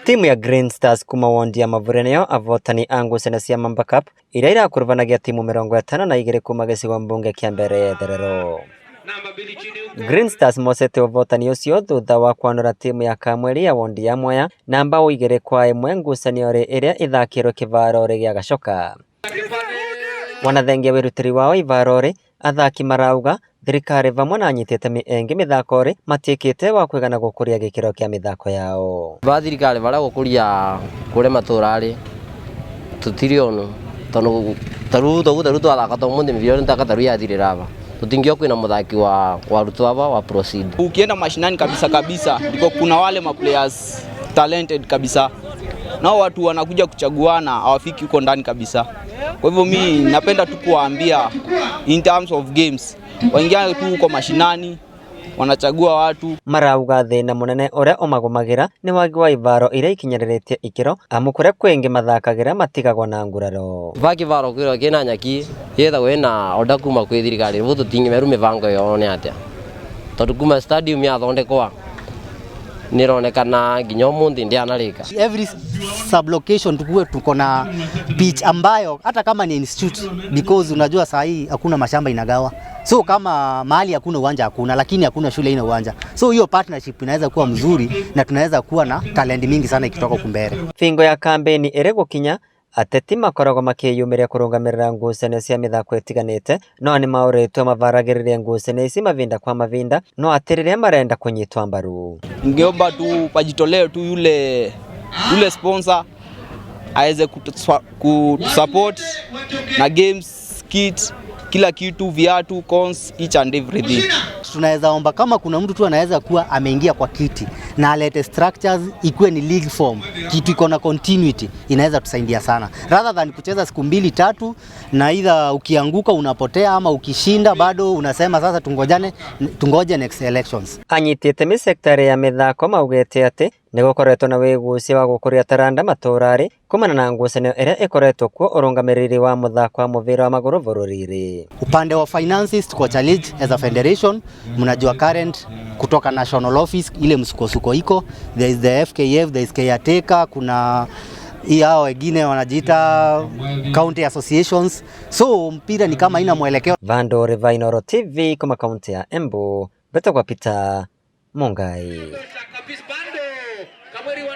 Timu ya Green Stars kuma wondi ya Mavure nĩo avotani a ngucanio cia Mamba Cup iria irakuruvanagia timu 52 kuma gĩcigo mbunge kĩa Mbeere ya itherero. Green Stars mosete ũvotani ũcio thutha wa kwanũra timu ya Kamweri ya wondi ya Mwea na mbao 2-1 ngucanio ĩrĩa ĩthakĩirwo kĩvaro gĩa Gachoka. Wanathengia wĩrutĩri wao ivaro-rĩ, athaki marauga thirikari vamwe na anyiti itemi engi mĩthako-rĩ matiĩkĩte wa kũigana gũkũria gĩkĩro kĩa mĩthako yao. Ba thirikari baria gukuria kuria matura-ri tutiri onu tondu taru togu taru twathaka ta umuthi mivira ntaka taru yathirira aba tutingio kwina muthaki wa warutwo aba wa proceed. Ukienda mashinani kabisa kabisa ndiko kuna wale ma players talented kabisa, nao watu wanakuja kuchaguana hawafiki huko ndani kabisa. Kwa hivyo mi napenda tu kuwaambia in terms of games waingia tu huko mashinani wanachagua watu. Marauga thĩna mũnene ũrĩa ũmagũmagĩra nĩ wagi wa ivaro iria ikinyanĩrĩtie ikĩro amu kũrĩa kwĩngĩ mathakagĩra matigagwo na nguraro. Ba kivaro kwirwo kina nyaki yethagwo ina order kuma kwi thirikari riu tutingimeru mibango yo ni atia tondu kuma stadium yathondekwa nironekana nginya umuthi ndianarika. Every sublocation tukue tuko na pitch ambayo hata kama ni institute, because unajua saa hii hakuna mashamba inagawa, so kama mahali hakuna uwanja hakuna, lakini hakuna shule ina uwanja, so hiyo partnership inaweza kuwa mzuri na tunaweza kuwa na talent mingi sana ikitoka kumbere. Bingo ya kambeni ĩrĩ gũkinya ateti makoragwo makĩyumĩria kũrũgamĩrĩra ngucanio cia mĩthako ĩtiganĩte no nĩ maũrĩtwo mavaragĩrĩrie ngucanio ici mavinda kwa mavinda no atĩ rĩrĩa marenda kũnyitwo mbaru. Ningeomba tu pajitolee tu yule yule sponsor aweze kutusupport na games kit, kila kitu, viatu, cones, each and everything. Tunaweza omba kama kuna mtu tu anaweza kuwa ameingia kwa kiti na alete structures ikuwe ni league form, kitu iko na continuity, inaweza tusaidia sana rather than kucheza siku mbili tatu, na either ukianguka unapotea ama ukishinda bado unasema sasa tungojane, tungoje next elections. Anyiti itemi sekta ya mĩthako maugĩte atĩ nĩ gũkoretwo na wĩgucia wa gũkũria taranda matũra-rĩ kumana na ngucanio ĩrĩa ĩkoretwo kuo ũrũgamĩrĩri wa mũthako wa mũbira wa magũrũ bũrũri-rĩ. Upande wa finances tuko challenge as a federation. Mnajua current kutoka national office ile msukosuko iko, there is the FKF, there is caretaker, kuna hii hao wengine wanajiita county associations, so mpira ni kama ina mwelekeo. Vandore Vainoro TV kuma kaunti ya Embu betagwa Peter Mungai.